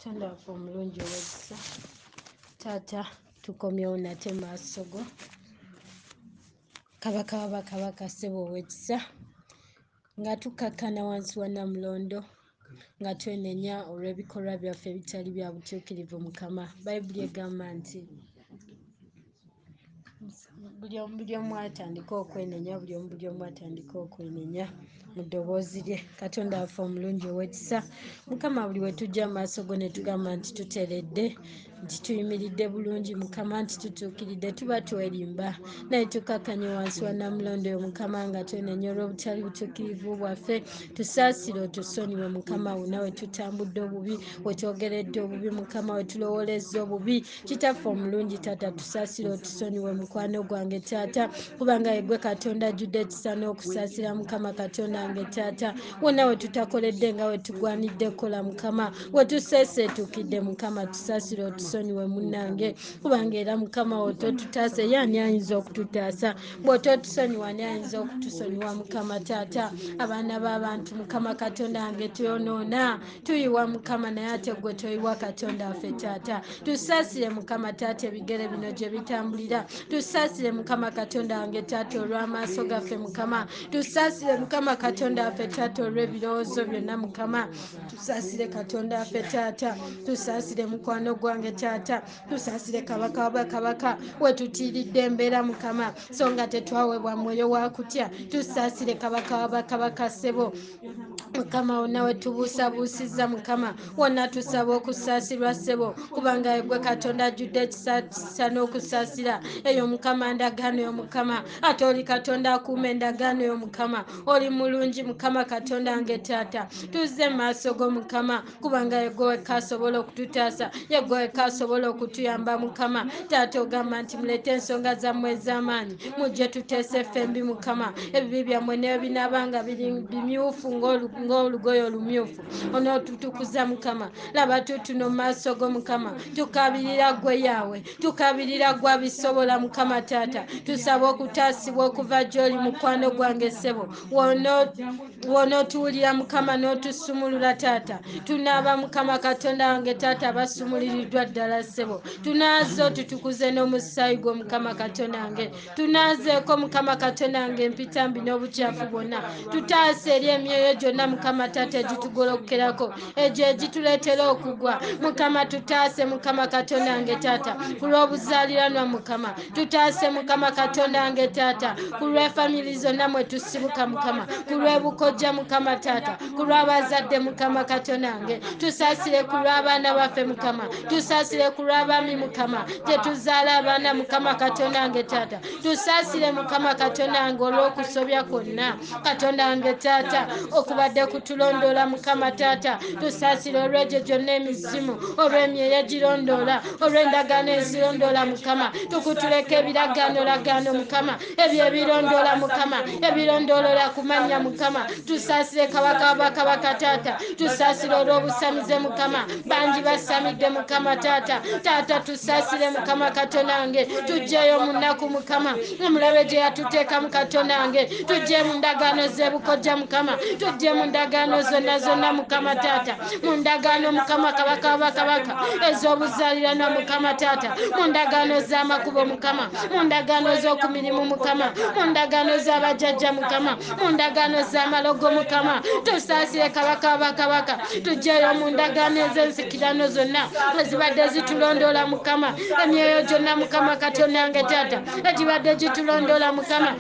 Katonda waffe omulungi ow'ekisa, taata, tukomyewo nate maaso go. Kabaka w'abakabaka, ssebo ow'ekisa, nga tukkakkana wansi wa Nnamulondo, nga twenenya olw'ebikolwa byaffe ebitali bya butuukirivu. Mukama, Bayibuli egamba nti buli omu atandike okwenenya, buli omu atandike okwenenya mu ddoboozi lye. Katonda waffe omulungi ow'ekisa, Mukama, buli we tujja mu maaso go ne tugamba nti tuteredde, nti tuyimiridde bulungi, Mukama, nti tutuukiridde, tuba twerimba. Naye tukakkanye wansi wa Nnamulondo oyo, Mukama, nga twenenya olw'obutali butuukirivu bwaffe. Tusaasire, otusonyiwe, Mukama, wonna we tutambudde obubi, we twogeredde obubi, Mukama, we tulowoolezza obubi. Kitaffe omulungi, taata, tusaasire, otusonyiwe, mukwano gwange taata, kubanga yegwe Katonda ajjudde ekisa n'okusaasira. Mukama Katonda wange taata, wonna we tutakoledde nga we tugwanidde kukola, Mukama, we tuseeseetukidde, Mukama, tusaasire, otusonyiwe, munnange, kubanga era, Mukama, ototutaasa, ye ani ayinza okututaasa? Bw'ototusonyiwa, ani ayinza okutusonyiwa? Mukama taata, abaana b'abantu, Mukama Katonda wange, tuyonoona, tuyiwa, Mukama, naye ate gwe toyiwa. Katonda waffe taata, tusaasire, Mukama taata, ebigere bino gye bitambulira. Tusaasire, Mukama Katonda wange taata, olw'amaaso gaffe. Mukama, tusaasire, Mukama Katonda waffe taata, olw'ebirowoozo byonna. Mukama, tusaasire, Katonda waffe taata, tusaasire, mukwano gwange taata, tusaasire, Kabaka wabakabaka, wetutiiridde embeera, Mukama, so nga tetwaweebwa mwoyo wa kutya. Tusaasire, Kabaka wabakabaka, ssebo Mukama, wonna wetubuusabuusizza, Mukama, wonna tusaba okusaasirwa, ssebo, kubanga egwe Katonda ajjudde ekisa n'okusaasira. Eyo, Mukama, ndagaano yo, Mukama, ate oli Katonda akuuma endagaano yo. Mukama, oli mulungi. Mukama Katonda wange taata, tuzze mu maaso go, Mukama, kubanga yegwe wekka asobola okututaasa, yegwe wekka asobola okutuyamba. Mukama taata, ogamba nti muleete ensonga zammwe ez'amaanyi, mujje tuteese ffembi. Mukama, ebibi byammwe neyo binaabanga biri bimyufu ng'olugoye olumyufu, onootutukuza. Mukama, laba tutuno mu maaso go, Mukama, tukabirira ggwe yaawe, tukabirira ggwe abisobola. Mukama taata, tusaba okutaasibwa okuva gy'oli. Mukwano gwange ssebo, wonootuwulira, Mukama, n'otusumulula, taata, tunaaba, Mukama Katonda wange taata, basumuliriddwa ddala. Ssebo, tunaaze, otutukuze n'omusaayi gwo. Mukama Katonda wange, tunaazeeko, Mukama Katonda wange, empitambi n'obukyafu bwonna. Tutaase eri emyoyo gyonna, Mukama taata, egitugolokerako, egyo egituleetera okugwa. Mukama, tutaase, Mukama Katonda wange taata, ku lw'obuzaaliranwa. Mukama, tutaase, Mukama Katonda wange taata, ku lw'efamily zonna mwe tusibuka. Mukama, ku lw'ebukojja, Mukama taata, ku lw'abazadde, Mukama Katonda wange, tusaasire ku lw'abaana baffe. Mukama, tusaasire ku lw'abaami, Mukama, gye tuzaala abaana. Mukama Katonda wange taata, tusaasire, Mukama Katonda wange, olw'okusobya kwonna, Katonda wange taata, okubadde kutulondoola. Mukama taata, tusaasire olw'egyo gyonna emizimu, olw'emyoyo egirondoola, olw'endagaano ezirondoola. Mukama, tukutuleko ebiragaanolagaano, Mukama, ebyo ebirondoola, Mukama, ebirondolora ku mannya. Mukama, tusaasire, Kabaka wabakabaka taata, tusaasire olw'obusamize. Mukama, bangi basamidde. Mukama taata, taata, tusaasire, Mukama Katonda wange, tujjeyo mu nnaku, Mukama, omulabe gye yatuteekamu. Katonda wange, tujje mu ndagaano z'ebukojja. Mukama, tujje mu ndagaano zonna zonna, Mukama taata, mu ndagaano, Mukama Kabaka wabakabaka, ez'obuzaaliranwa, Mukama taata, mu ndagaano z'amakubo, Mukama, mu ndagaano z'oku mirimu, Mukama, mu ndagaano z'abajjajja, Mukama, mu ndagaano z'amalogo. Mukama, tusaasire, Kabaka wabakabaka, tujjeyo mu ndagaano ez'ensikirano zonna ezibadde zitulondoola. Mukama, emyoyo gyonna, Mukama Katonda wange taata, egibadde gitulondoola, Mukama,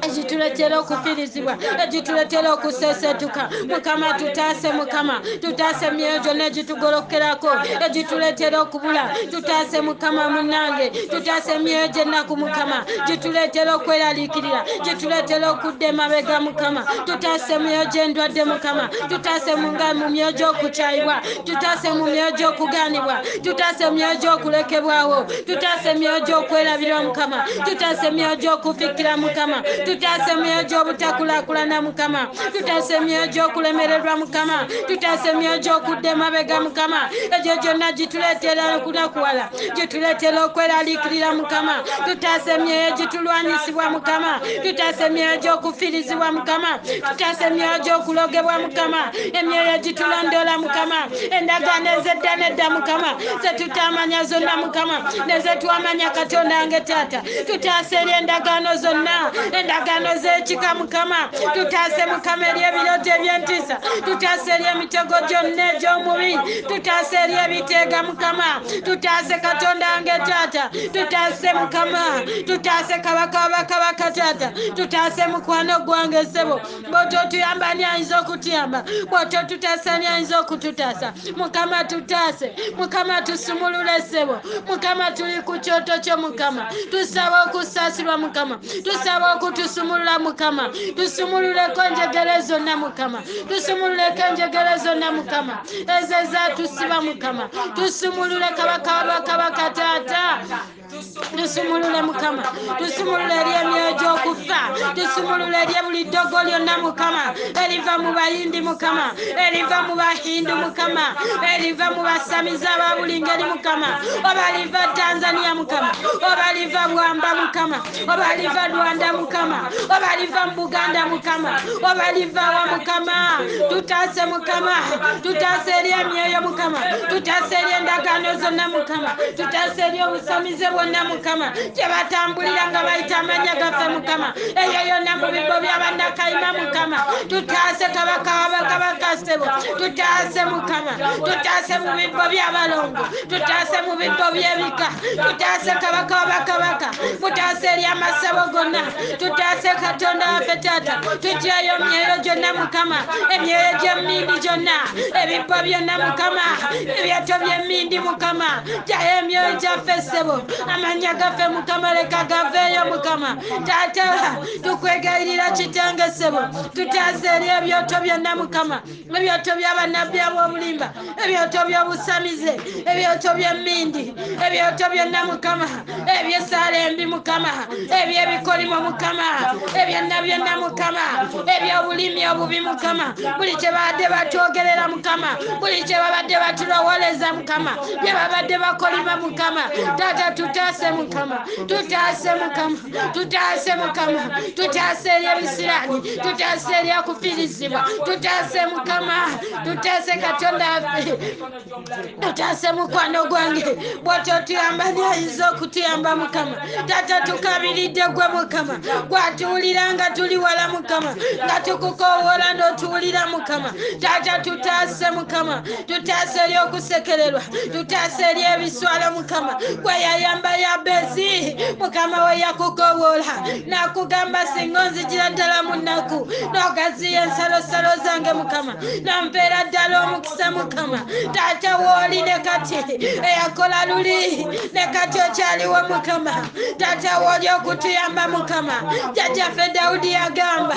egituletera okufiirizibwa, egituletera okuseeseetuka, Mukama, tutaase. Mukama, tutaase emyoyo gyonna egitugolokerako, egituletera okubula. Tutaase, Mukama munnange, tutaase emyoyo gy'ennaku, Mukama, gituletera okweraliikirira, gituletera okudda emabega. Mukama, tutaase emyoyo gy'endwadde. Mukama, tutaase mu myoyo gy'okukyayibwa, tutaase mu myoyo gy'okugaanibwa, tutaase emyoyo gy'okulekebwawo, tutaase emyoyo gy'okwerabirwa. Mukama, tutaase emyoyo gy'okufikkira. Mukama, tutaase emyoyo gy'obutakulaakulana. Mukama, tutaase emyoyo gy'okulemererwa. Mukama, tutaase emyoyo gy'okudda emabega. Mukama, egyo gyonna gituleetera okunakuwala, gituleetera okweraliikirira. Mukama, tutaase emyoyo gitulwanyisibwa. Mukama, tutaase emyoyo gy'okufiirizibwa. Mukama. Mukama. Tutaase emyoyo gy'okulogebwa Mukama, emyoyo gitulondoola Mukama, endagaano ez'edda nedda Mukama, zetutamanya zonna Mukama, nezetwamanya Katonda wange taata. Tutaase eri endagaano zonna, endagaano z'ekika Mukama. Tutaase Mukama eri ebirooto eby'entiisa, tutaase eri emitego gyonna egy'omubi, tutaase eri ebiteega Mukama. Tutaase Katonda wange taata, tutaase Mukama, tutaase kabaka w'abakabaka taata, tutaase mukwano gwange ssebo. Bw'ototuyamba ani ayinza okutuyamba? Bw'ototutaasa ani ayinza okututaasa? Mukama tutaase, Mukama tusumulule ssebo. Mukama tuli ku kyoto kyo Mukama, tusaba okusaasirwa Mukama, tusaba okutusumulula Mukama. Tusumululeko enjegere zonna Mukama, tusumululeko enjegere zonna Mukama, ezo ezatusiba Mukama. Tusumulule kabaka w'abakabaka taata, tusumulule Mukama, tusumulule eri emyoyo gy'okufa, tusumulule eri buli ddogo lyonna Mukama, eriva mu Bayindi Mukama, eriva mu Bahindu Mukama, eriva mu basamize aba buli ngeri Mukama, oba liva Tanzania Mukama, oba liva Bwamba Mukama, oba liva Rwanda Mukama, oba liva mu Buganda Mukama, oba liva wa Mukama. Tutaase Mukama, tutaase eri emyoyo Mukama, tutaase eri endagaano zonna Mukama, tutaase eri obusamize bwonna Mukama, gye batambulira nga bayita amannya gaffe Mukama, eyo yonna mu bibbo by'abannakayima Mukama. Tutaase kabaka w'abakabaka ssebo, tutaase Mukama, tutaase mu bibbo by'abalongo, tutaase mu bibbo by'ebika, tutaase kabaka w'abakabaka, mutaase eri amasabo gonna, tutaase Katonda waffe taata. Tugyayo emyoyo gyonna Mukama, emyoyo gy'emmindi gyonna, ebibbo byonna Mukama, ebyato by'emmindi Mukama, gyayo emyoyo gyaffe ssebo, amannya gaffe Mukama leka gaveeyo Mukama. Taata tukwegayirira kitange ssebo, tutaase eri ebyoto byonna Mukama, ebyoto by'abannabbi ab'obulimba, ebyoto by'obusamize, ebyoto by'emmindi, ebyoto byonna Mukama, eby'essaala embi Mukama, eby'ebikolimo Mukama, ebyonna byonna Mukama, eby'obulimi obubi Mukama, buli kye babadde batwogerera Mukama, buli kye babadde batulowoleza Mukama, bye babadde bakolima Mukama. Taata tutaase Mukama, tutaase Mukama, tutaase Mukama, tutaase eri ebisiraani, tutaase eri okufiirizibwa, tutaase Mukama, tutaase Katonda waffe, tutaase mukwano gwange. Bw'ototuyamba ani ayinza okutuyamba Mukama? Taata tukabiridde gwe Mukama, gwatuwulira nga tuli wala Mukama, nga tukukoowoola n'otuwulira Mukama. Taata tutaase Mukama, tutaase eri okusekererwa, tutaase eri ebiswalo Mukama. Gwe yayamba Yabezi Mukama we yakukoowoola nakugamba singa onzigira ddala mu nnaku, n'ogaziya ensalosalo zange Mukama, nampeera ddala omukisa Mukama. Taata wooli ne kati eyakola luli ne kati okyaliwo Mukama. Taata wooli okutuyamba Mukama. Jjajjaffe Dawudi yagamba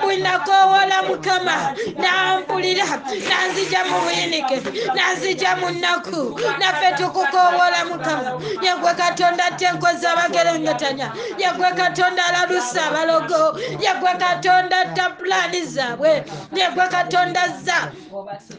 bwe nakoowoola Mukama nampulira, nanzija mu buyinike, nanzija mu nnaku. Naffe tukukoowoola Mukama. Yegwe Katonda atta enkwe z'abagerengetanya, yegwe Katonda alalusa abalogo, yegwe Katonda atta pulaani zaabwe, yegwe Katonda azza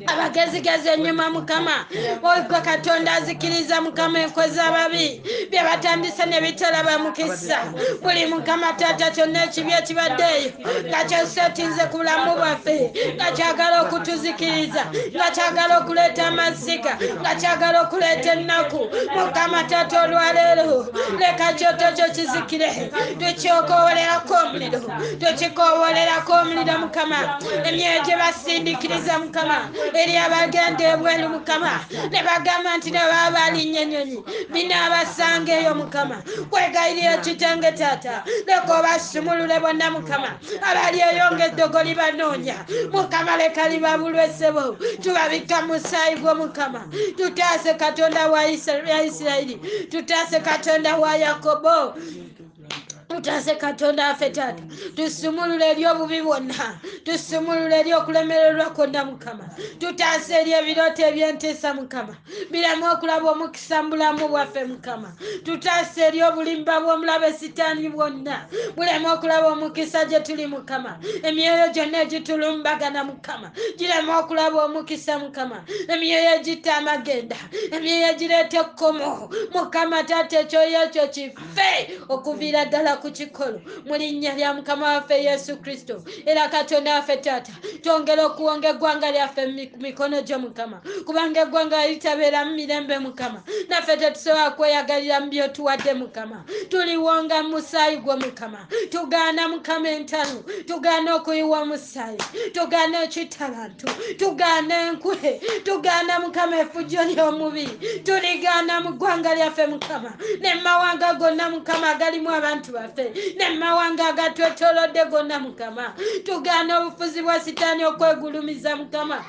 abagezigezi ennyuma Mukama. Gwe Katonda azikiriza Mukama enkwe z'ababi, bye batandise ne bitalaba mukisa. Buli Mukama taata kyonna ekibi ekibadde eyo nga kyosetinze ku bulamu bwaffe, nga kyagala okutuzikiriza, nga kyagala okuleeta amaziga, nga kyagala okuleeta ennaku, Mukama taata olwaleero leka kyoto kyo kizikire. Tukyokowolerako omuliro, tukikoowolerako omuliro Mukama. Emyoyo gye basindikiriza Mukama eri abagenda ebweru Mukama, ne bagamba nti ne baba balinnya ennyonyi binaabasanga eyo Mukama. Kwegayirira kitange taata, leka obasumulule bonna Mukama, abali eyo ng'eddogo libanoonya Mukama, leka libabulwe ssebo. Tubabikka musaayi gwo Mukama. Tutaase Katonda wa Isirayiri, tutaase Katonda wa Yakobo, tutaase Katonda waffe taata. Tusumulule eri obubi bwonna, tusumulule eri okulemererwa kwonna Mukama, tutaase eri ebirooto eby'entiisa Mukama, bireme okulaba omukisa mu bulamu bwaffe Mukama. Tutaase eri obulimba bw'omulabe sitaani bwonna, buleme okulaba omukisa gye tuli Mukama. Emyoyo gyonna egitulumbagana Mukama gireme okulaba omukisa Mukama. Emyoyo egitta amagenda, emyoyo egireeta ekkomo Mukama taata, ekyoyo ekyo kife okuviira ddala ku kikolo mu linnya lya Mukama waffe Yesu Kristo. Era Katonda waffe taata, twongera okuwonga eggwanga lyaffe mu mikono gyo Mukama, kubanga eggwanga litabeera mu mirembe Mukama, naffe tetusobola kweyagalira mu byotuwadde Mukama. Tuliwonga mu musaayi gwo Mukama. Tugaana Mukama entalo, tugaana okuyiwa omusaayi, tugaana ekitta bantu, tugaana enkwe, tugaana Mukama effujjo ly'omubi, tuligaana mu ggwanga lyaffe Mukama, ne mu mawanga gonna Mukama agalimu abantu baffe, ne mu mawanga agatwetoolodde gonna Mukama. Tugaana obufuzi bwa Sitaani okwegulumiza Mukama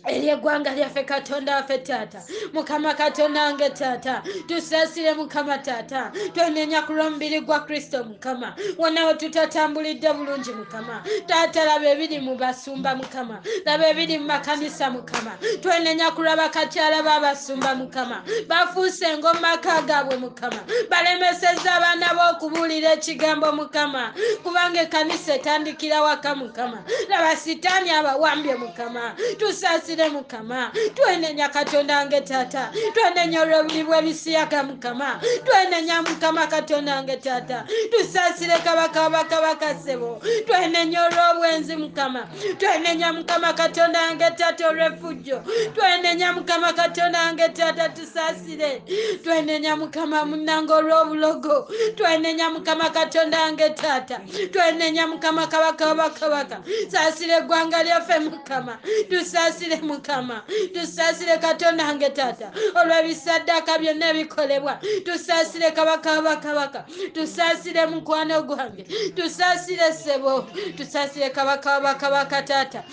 eri eggwanga lyaffe Katonda waffe taata. Mukama Katonda wange taata, tusaasire Mukama taata. Twenenya ku lw'omubiri gwa Kristo Mukama, wonna we tutatambulidde bulungi Mukama taata. Laba ebiri mu basumba Mukama, laba ebiri mu makanisa Mukama. Twenenya ku lw'abakakyala b'abasumba Mukama, bafuuse ng'omu maka gaabwe Mukama, balemesezza abaana b'okubuulira ekigambo Mukama, kubanga ekkanisa etandikira waka Mukama. Laba Sitaani abawambye Mukama, tusaasire Mukama. Twenenya Katonda wange taata, twenenya olw'obuli bw'ebisiyaga Mukama, twenenya Mukama Katonda wange taata, tusaasire Kabaka bakabaka ssebo. Twenenya olw'obwenzi Mukama, twenenya Mukama Katonda wange taata olw'effujjo, twenenya Mukama Katonda wange taata, tusaasire. Twenenya Mukama munnange olw'obulogo, twenenya Mukama Katonda wange taata, twenenya Mukama Kabaka bakabaka. Saasire eggwanga lyaffe Mukama, tusaasire Mukama, tusaasire Katonda wange taata olw'ebisaddaaka byonna ebikolebwa. Tusaasire Kabaka bakabaka, tusaasire mukwano gwange, tusaasire ssebo, tusaasire Kabaka bakabaka taata.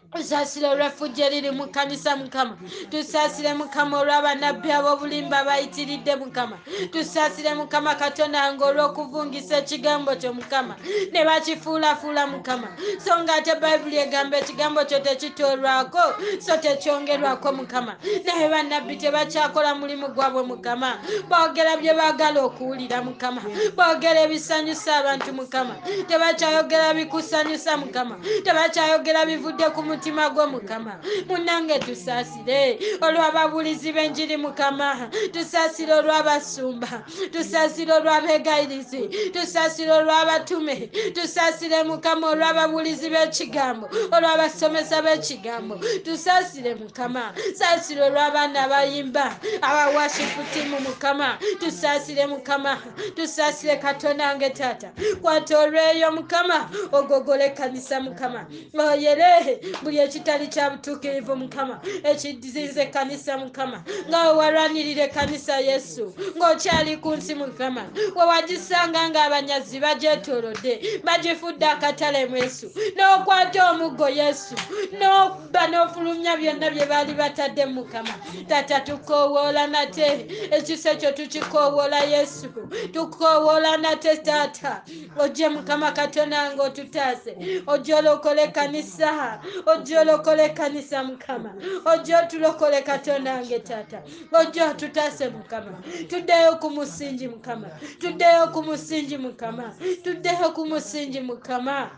Tusaasire olw'effujjo eriri mu kkanisa Mukama, tusaasire Mukama olw'abannabbi ab'obulimba bayitiridde Mukama, tusaasire Mukama Katonda wange olw'okuvungisa ekigambo kyo Mukama ne bakifuulafuula Mukama, so nga ate Bayibuli egamba ekigambo kyo tekitoolwako so tekyongerwako Mukama. Naye bannabbi tebakyakola mulimu gwabwe Mukama, boogera bye baagala okuwulira Mukama, boogera ebisanyusa abantu Mukama, tebakyayogera bikusanyusa Mukama, tebakyayogera bivudde ku mutima gwo Mukama. Munnange tusaasire olw'ababuulizi b'enjiri Mukama, tusaasire olw'abasumba, tusaasire olw'abeegayirizi, tusaasire olw'abatume, tusaasire Mukama olw'ababuulizi b'ekigambo, olw'abasomesa b'ekigambo, tusaasire Mukama. Saasire olw'abaana abayimba aba worship team Mukama, tusaasire Mukama, tusaasire Katonda wange taata. Kwata olweyo Mukama, ogogole ekkanisa Mukama, oyere buli ekitali kya butuukirivu Mukama ekizinze ekkanisa Mukama, nga wewalwanirira ekkanisa Yesu ng'okyali ku nsi Mukama, we wagisanga ng'abanyazi bagyetoolodde bagifudde akatale mu Yesu, n'okwata omuggo Yesu n'obba n'ofulumya byonna bye baali batadde Mukama. Taata tukoowoola nate ekisa ekyo, tukikoowoola Yesu, tukoowoola nate taata, ojje Mukama Katonda nga otutaase, ojje olokole ekkanisa, ojje olokole ekkanisa Mukama, ojje otulokole Katonda wange taata, ojje otutaase Mukama. Tuddeyo ku musingi Mukama, tuddeyo ku musingi Mukama, tuddeyo ku musingi Mukama.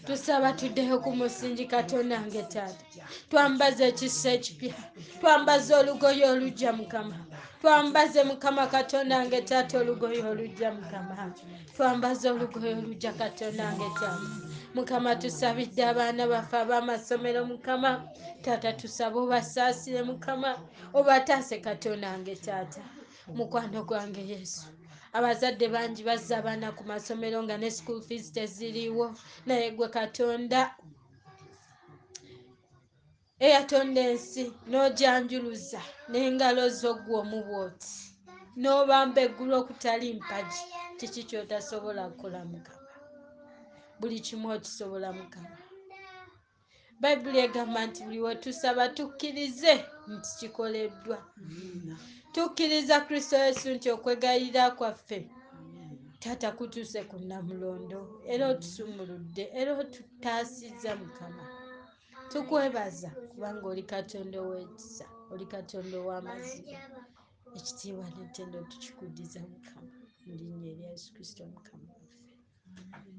Tusaba tuddeyo ku musingi Katonda wange taata. Twambaze ekisa ekipya, twambaze olugoye olujja Mukama, twambaze Mukama Katonda wange taata olugoye olujja Mukama, twambaze olugoye olujja Katonda wange taata. Mukama tusabidde abaana baffe ab'amasomero Mukama taata, tusaba obasaasire Mukama, obataase Katonda wange taata. Mukwano gwange Yesu, abazadde bangi bazza abaana ku masomero nga ne school fees teziriiwo, naye gwe Katonda eyatonda ensi n'ogyanjuluza n'engalo zo ggwe omu bw'oti, n'obamba eggulu okutali mpagi, kiki ky'otasobola kukola Mukama? Buli kimu okisobola Mukama. Bayibuli egamba nti buli we tusaba tukkirize nti kikoleddwa. Tukkiriza Kristo Yesu nti okwegayirira kwaffe taata kutuuse ku nnamulondo, era otusumuludde, era otutaasizza Mukama. Tukwebaza kubanga oli Katonda ow'ekisa, oli Katonda ow'amazima. Ekitiibwa n'ettendo tukikuddiza Mukama mu linnya erya Yesu Kristo Mukama waffe.